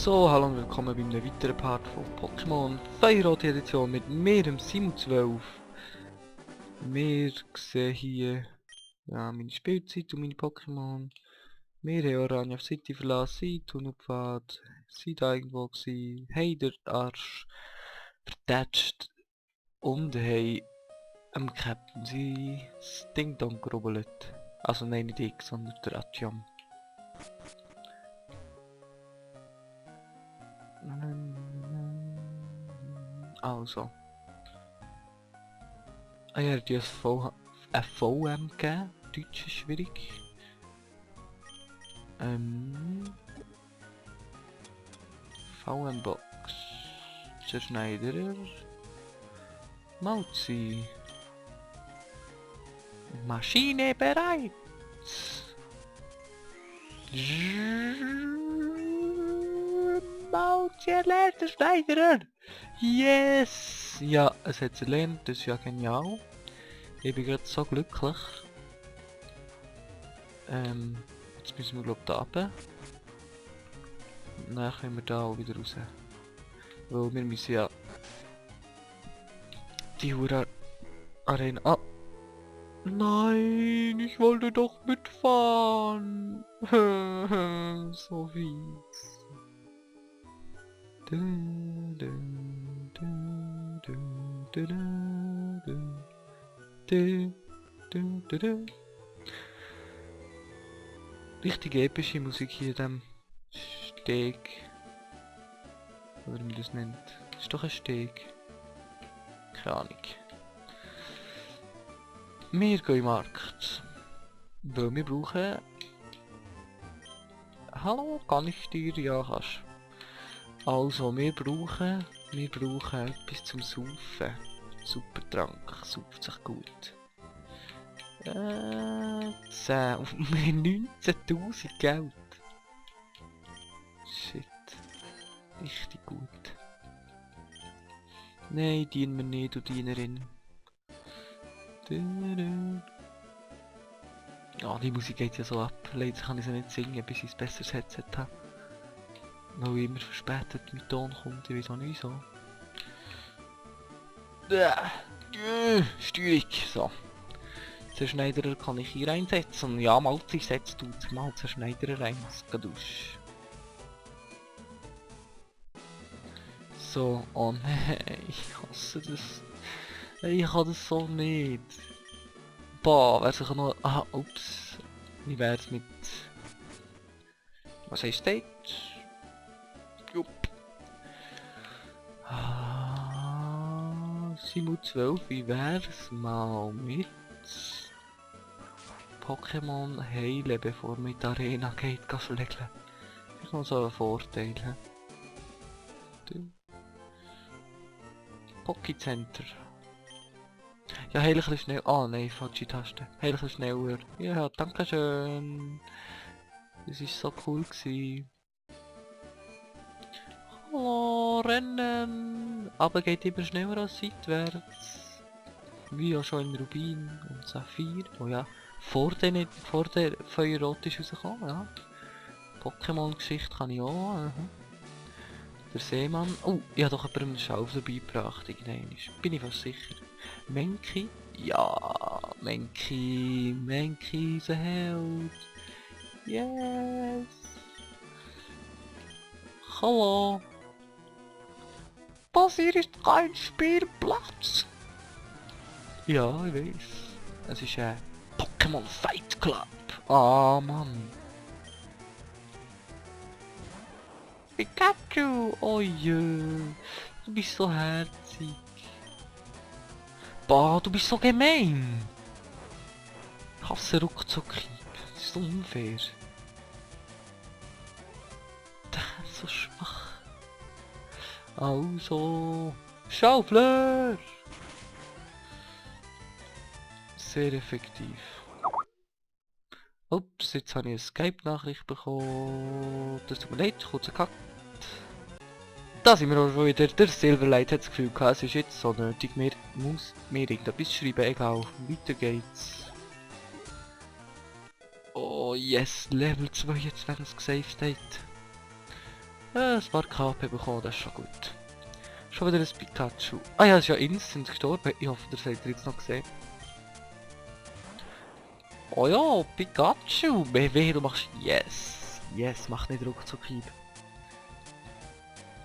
So, hallo und willkommen bei einem weiteren Part von Pokémon Feuerrot Edition mit mir, dem Simon12. Wir sehen hier meine Spielzeit und meine Pokémon. Wir haben Orange City verlassen, sind Tunnelpfad, sind da irgendwo gewesen, haben den Arsch vertätscht und haben am Captain sein Ding Dong gerubbelt. Also nein, nicht ich, sondern der Atjam. Also. Ah ja, die ist VM gegeben. Deutsch ist schwierig. VM-Box. Zerschneiderer. Mauzi. Maschine bereit. Mauzi erlernt der Schneiderer. Yes! Ja, es hat es erlernt, das ist ja genial. Ich bin gerade so glücklich. Jetzt müssen wir glaube ich da runter. Und dann können wir da auch wieder raus. Weil wir müssen ja die Hure Arena... Ah! Nein, ich wollte doch mitfahren. So fies. Richtig epische Musik hier in diesem Steg. Oder wie man das nennt. Das ist doch ein Steg. Keine Ahnung. Wir gehen in den Markt. Weil wir brauchen... Hallo, kann ich dir? Ja, kannst. Also, wir brauchen etwas zum Saufen. Supertrank, sauft sich gut. 10, auf 19.000 Geld. Shit. Richtig gut. Nein, dienen wir nicht, du Dienerin. Ja, die Musik geht ja so ab. Leider kann ich sie nicht singen, bis ich ein besseres Headset habe. Weil ich immer verspätet mit Ton kommt, ich weiß auch nicht wieso. Steuerung, so. Zerschneiderer kann ich hier einsetzen. Ja, Malzi setzt du mal Zerschneiderer ein. Skadusch. So, oh nein, ich hasse das. Ich kann das so nicht. Boah, wer sich noch... Ah, ups. Wie wär's mit... Was heißt das? Jupp. Simon12, wie wär's mal mit... Pokémon heilen, bevor man in die Arena geht, schlägeln. Das ist noch so ein Vorteil. Poké Center. Ja, heil ein bisschen schnell. Ah nein, falsche Taste. Heil ein bisschen schneller. Ja, danke schön. Das war so cool gewesen. Oh, rennen! Aber geht immer schneller als seitwärts. Wie ja schon in Rubin und Saphir. Oh ja, vor der Feuerrot ist rausgekommen, ja. Pokémon-Geschichte kann ich auch. Der Seemann. Oh, ich habe doch jemandem einen Schauf vorbeigebracht. Bin ich fast sicher. Menki? Ja, Menki ist ein Held. Yes! Hallo! Das hier ist kein Spielplatz! Ja, ich weiß. Es ist ein Pokémon Fight Club. Ah, Mann. Pikachu! Oh je, du bist so herzig. Boah, du bist so gemein. Ich hasse Ruckzuck-Hieb. Das ist so unfair. Der ist so schwach. Also... Schaufler! Sehr effektiv. Ups, jetzt habe ich eine Skype-Nachricht bekommen. Das tut mir leid, kurzer Cut. Da sind wir auch schon wieder. Der Silverlight hat das Gefühl gehabt, es ist jetzt so nötig, mir muss mir irgendetwas schreiben, egal. Weiter geht's. Oh yes, Level 22 gesaved. Ein paar KP bekommen, das ist schon gut. Schon wieder ein Pikachu. Ah ja, es ist ja instant gestorben. Ich hoffe, das habt ihr jetzt noch gesehen. Oh ja, Pikachu! Wehe, du machst... Yes! Yes, mach nicht Ruckzuckhieb.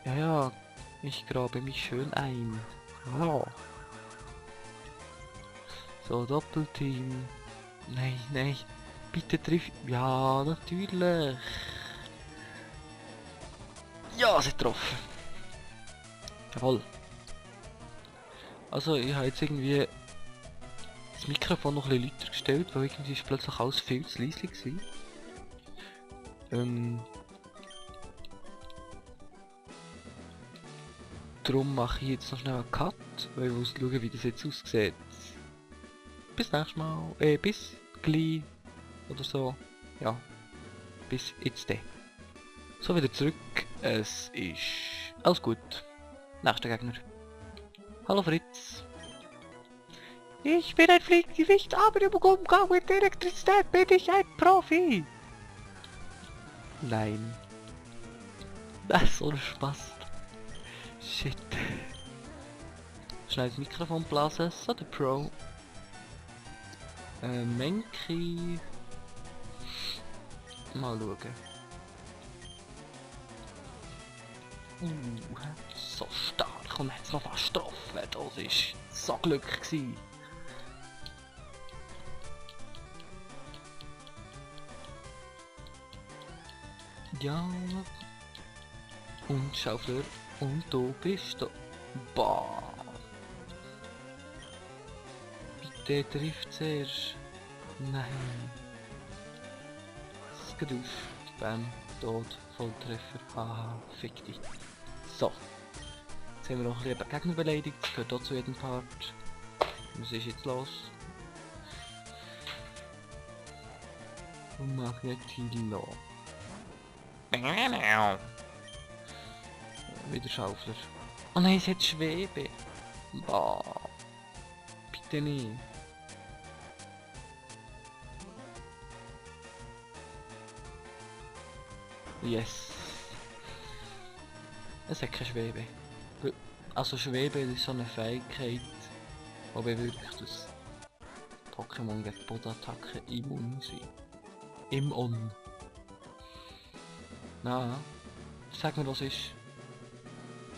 Ja, ja. Ich grabe mich schön ein. Ja. So, Doppelteam. Nein, nein. Bitte triff... Ja, natürlich. Ja, sie getroffen. Jawohl. Also, ich habe jetzt irgendwie das Mikrofon noch ein bisschen lauter gestellt, weil irgendwie ist plötzlich alles viel zu leise gewesen. Darum mache ich jetzt noch schnell einen Cut, weil ich muss schauen, wie das jetzt aussieht. Bis nächstes Mal. Bis gleich. Oder so. Ja. Bis jetzt dann. So, wieder zurück. Es ist alles gut. Nächster Gegner. Hallo Fritz. Ich bin ein Flieggewicht, aber im Umgang mit Elektrizität bin ich ein Profi. Nein. Das ist so ein Spaß. Shit. Schnell das Mikrofon blasen. So, der Pro. Menki. Mal schauen. So stark und jetzt noch fast getroffen. Das war so Glück gewesen. Ja. Und Schaufler. Und du bist da. Bah. Bitte trifft zuerst. Nein. Es geht auf. Bam. Tot. Volltreffer. Haha. Fick dich. So. Jetzt haben wir noch ein bisschen Gegner beleidigt. Das gehört auch zu jedem Part. Was ist jetzt los? Und Magnetilo. Wieder Schaufler. Oh nein, es hat Schwebe. Bah. Bitte nicht. Yes. Es hat keine Schwebe. Also Schwebe ist so eine Fähigkeit, die bewirkt, dass Pokémon gegen Bodenattacken immun sind. Immun. Na, sag mir, was ist.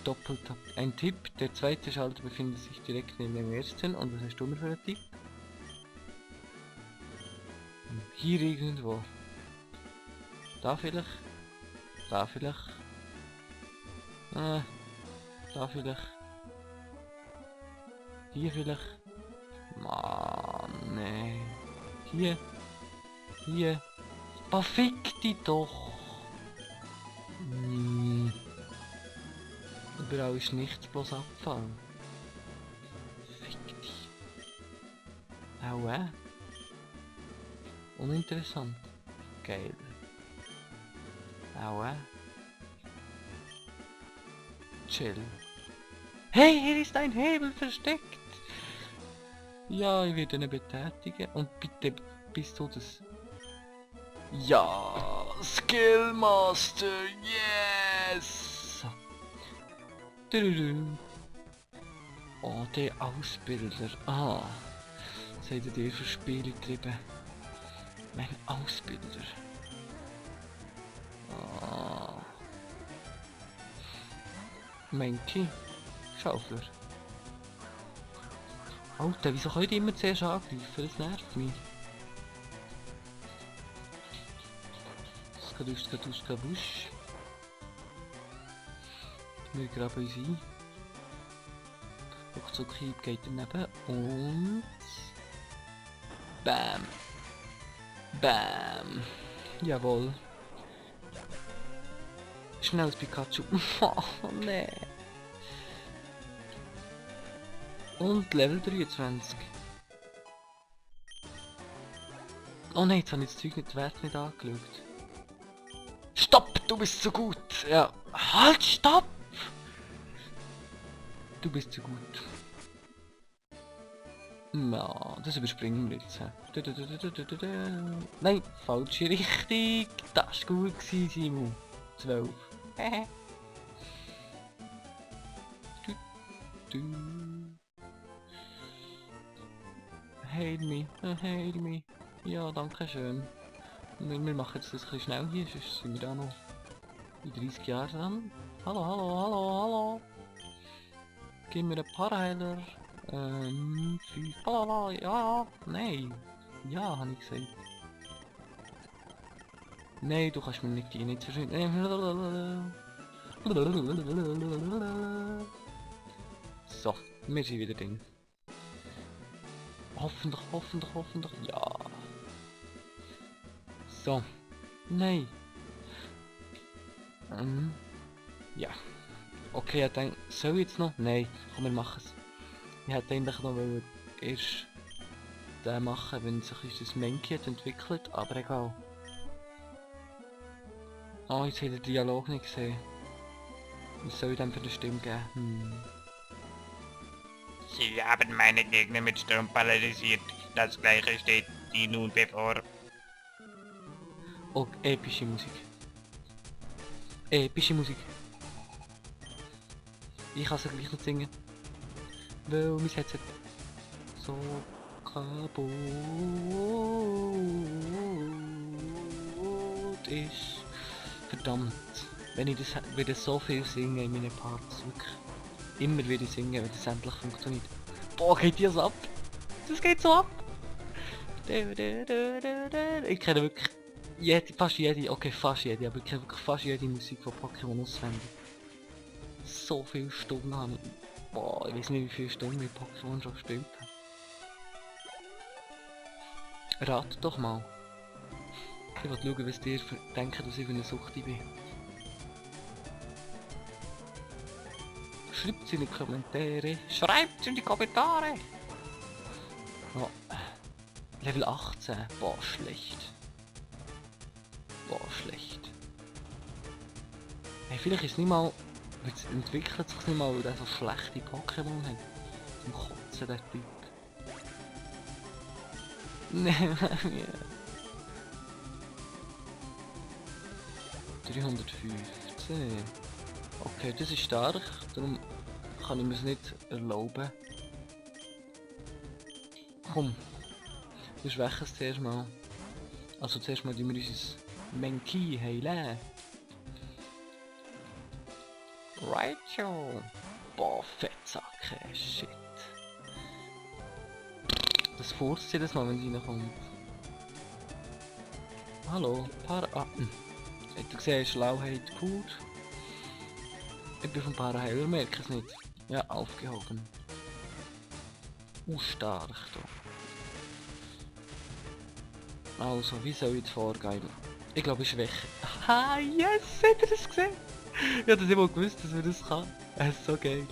Doppeltap. Ein Tipp, der zweite Schalter befindet sich direkt neben dem ersten. Und was hast du mir für einen Tipp? Hier irgendwo. Da vielleicht? Da vielleicht? Da vielleicht? Hier vielleicht? Mann, nee. Hier? Hier? Oh, fick die doch! Überall ist nichts, bloß Abfall. Fick dich. Aua. Uninteressant. Geil. Aua. Chill. Hey, hier ist ein Hebel versteckt. Ja, ich werde ihn betätigen. Und bitte bist du das... Ja, Skillmaster, yes! Oh, der Ausbilder. Ah, was hat er für Spiele getrieben? Mein Ausbilder. Ah. Menki. Schaufler. Alter, wieso könnt ihr immer zuerst angreifen? Das nervt mich. Skadusch. Wir graben uns ein. Ruckzuckhieb geht daneben und... Bam! Bam! Jawohl. Schnelles Pikachu. Oh nee. Und Level 23. Oh nein, jetzt habe ich das Zeug nicht, den Wert nicht angeschaut. Stopp! Du bist zu gut! Ja. Halt, stopp! Du bist zu gut. Na, das überspringen wir jetzt. Nein, falsche Richtung. Das war gut, Simon. 12. du. Heil mich, heil mich. Ja, danke schön. Wir machen jetzt das ein bisschen schnell hier, sonst sind wir da noch in 30 Jahren dran. Hallo, hallo, hallo, hallo. Gib mir einen Paraheiler. 5, ja, ja, nein. Ja, habe ich gesagt. Nein, du kannst mir nicht gehen, nicht verschwinden. So, wir sind wieder drin. Hoffentlich, hoffentlich, hoffentlich, ja. So. Nein. Ja. Okay, ich denke, soll ich jetzt noch? Nein, komm, wir machen es. Ich hätte eigentlich noch erst den machen, wenn sich das Menki entwickelt, aber egal. Oh, jetzt hat der Dialog nicht gesehen. Was soll ich denn für eine Stimme geben? Sie haben meine Gegner mit Strom paralysiert. Das gleiche steht Ihnen nun bevor. Oh, epische Musik. Epische Musik. Ich kann es ja gleich nicht singen. Weil mein Headset so kaputt ist. Verdammt. Wenn ich das würde so viel singen in meinen Parts. Wirklich. Immer wieder singen, wenn das endlich funktioniert. Boah, geht das ab? Das geht so ab! Ich kenne wirklich fast jede, okay fast jede, aber ich kenne wirklich fast jede Musik von Pokémon auswendig. So viele Stunden habe ich. Boah, ich weiß nicht wie viele Stunden ich Pokémon schon gespielt habe. Rat doch mal. Ich will schauen, was dir denken, dass ich für eine Suchti bin. Schreibt in die Kommentare. Schreibt in die Kommentare! Oh. Level 18. Boah, schlecht. Boah, schlecht. Hey, vielleicht ist es nicht mal... Jetzt entwickelt sich nicht mal, weil der so schlechte Pokémon hat. Zum Kotzen, der Typ. Nein, ja. 315. Okay, das ist stark, darum kann ich mir es nicht erlauben. Komm, wir schwächen es zuerst mal. Also zuerst mal tun wir unser Menki heilen. Raichu! Boah, Fettsacke, shit. Das furzt jedes Mal, wenn sie reinkommt. Hallo, Hätte gesehen, Schlauheit pur. Ich bin vom Paraheiler, merke es nicht. Ja, aufgehoben. Stark da. Also, wie soll ich jetzt vorgehen? Ich glaube, ich schwäche. Ah, yes! Habt ihr das gesehen? Ich hatte das immer gewusst, dass wir das kann. Es ist so geil.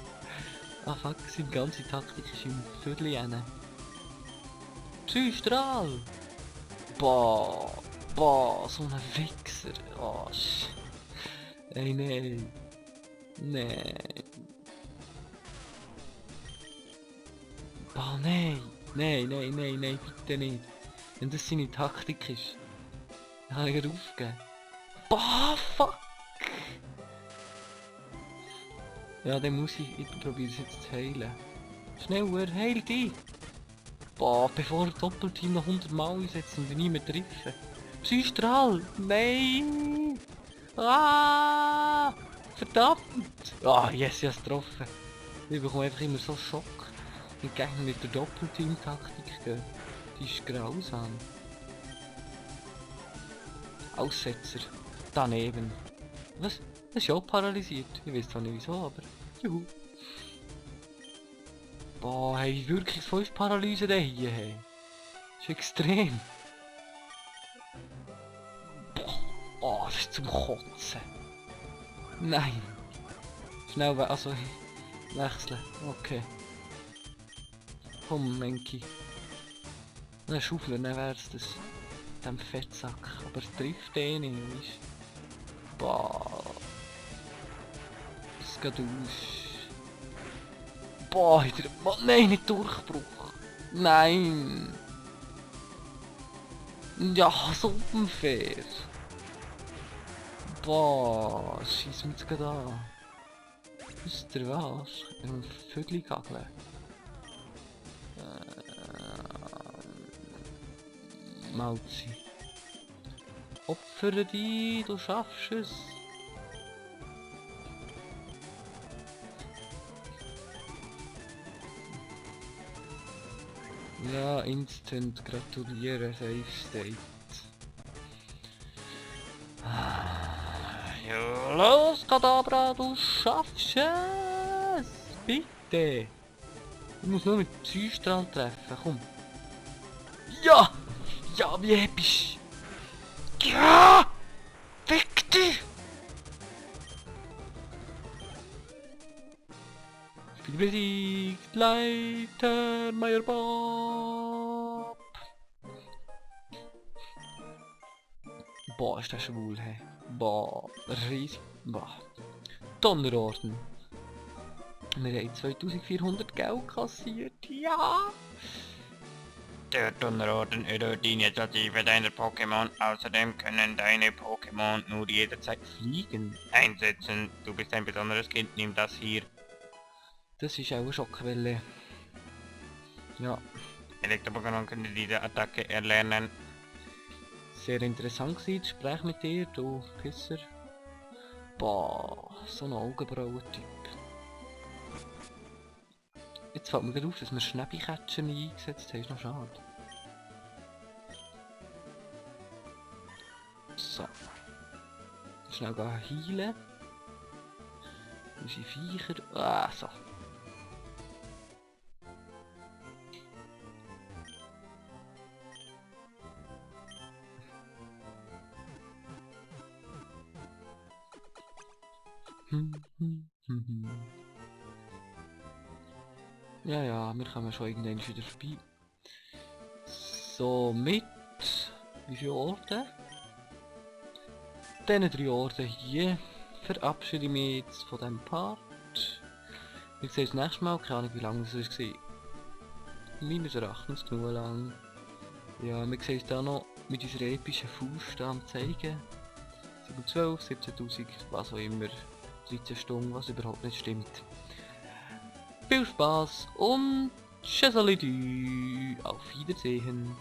Ah fuck, seine ganze Taktik ist im Viertel rein. Psystrahl! Boah! Boah, so ein Wichser! Oh shit! Ey, nein! Nein! Boah, nein! Nein, nein, nein, nein, bitte nicht! Wenn das seine Taktik ist, dann kann ich ihn aufgeben. Boah, fuck! Ja, dann muss ich probiere es jetzt zu heilen. Schneller, heil dich! Boah, bevor er Doppelteam noch 100 Mal einsetzt und ihn nie mehr treffen. Psystrahl! Nein! Ah! Verdammt! Ah, yes, ich hab's getroffen. Ich bekomme einfach immer so Schock. Die Gegner mit der Doppelteam-Taktik gehen. Die ist grausam. Aussetzer. Daneben. Was? Das ist ja auch paralysiert. Ich weiß zwar nicht wieso, aber... Juhu. Boah, hey, wie wirkungsvoll ist Paralyse denn hier, hey? Das ist extrem. Boah, das ist zum Kotzen. Nein. Schnell, also... Wechseln. Okay. Komm, Menki. Eine Schaufel, dann wär's das. Dem Fettsack. Aber es trifft eh nicht, weißt du? Boah. Das geht aus. Boah, nein, nicht Durchbruch. Nein. Ja, so unfair. Boah, schieß mich jetzt gerade an. Wisst ihr was? Ein Vögel gageln. Mauzi. Opfere dich, du schaffst es. Ja, instant gratuliere, Safe State. Ja, los, Kadabra, du schaffst es! Bitte! Ich muss nur mit Psystrahl treffen, komm. Ja! Ja, wie episch! Ja! Fick dich! Ich bin besiegt, Leiter, Meier Bob! Boah, ist das schwul, hey. Boah, riesig. Boah. Donnerorden. Wir haben 2400 Geld kassiert. Ja! Der Donnerorden erhöht die Initiative deiner Pokémon. Außerdem können deine Pokémon nur jederzeit Fliegen. einsetzen. Du bist ein besonderes Kind, nimm das hier. Das ist auch eine Schockwelle. Ja, Elektro-Pokémon können diese Attacke erlernen. sehr interessant gewesen, das Gespräch mit dir, du Pisser. Boah, so ein Augenbrauen-Typ. Jetzt fällt mir gerade auf, dass wir Schnäppicatcher nie eingesetzt haben, ist noch schade. So. Schnell heilen. Unsere Viecher. Ah, so. Ja, ja, wir kommen schon irgendwann wieder vorbei. So, mit... Wie viele Orte? Diesen 3 Orten hier verabschiede ich mich jetzt von diesem Part. Wir sehen uns nächstes Mal, keine Ahnung wie lange es war. Meines Erachtens genug lang. Ja, wir sehen uns da noch mit unserer epischen Faust am zeigen. 712, 17.000, was auch immer. 13 Stunden, was überhaupt nicht stimmt. Viel Spaß und Tschüssalidü, auf Wiedersehen.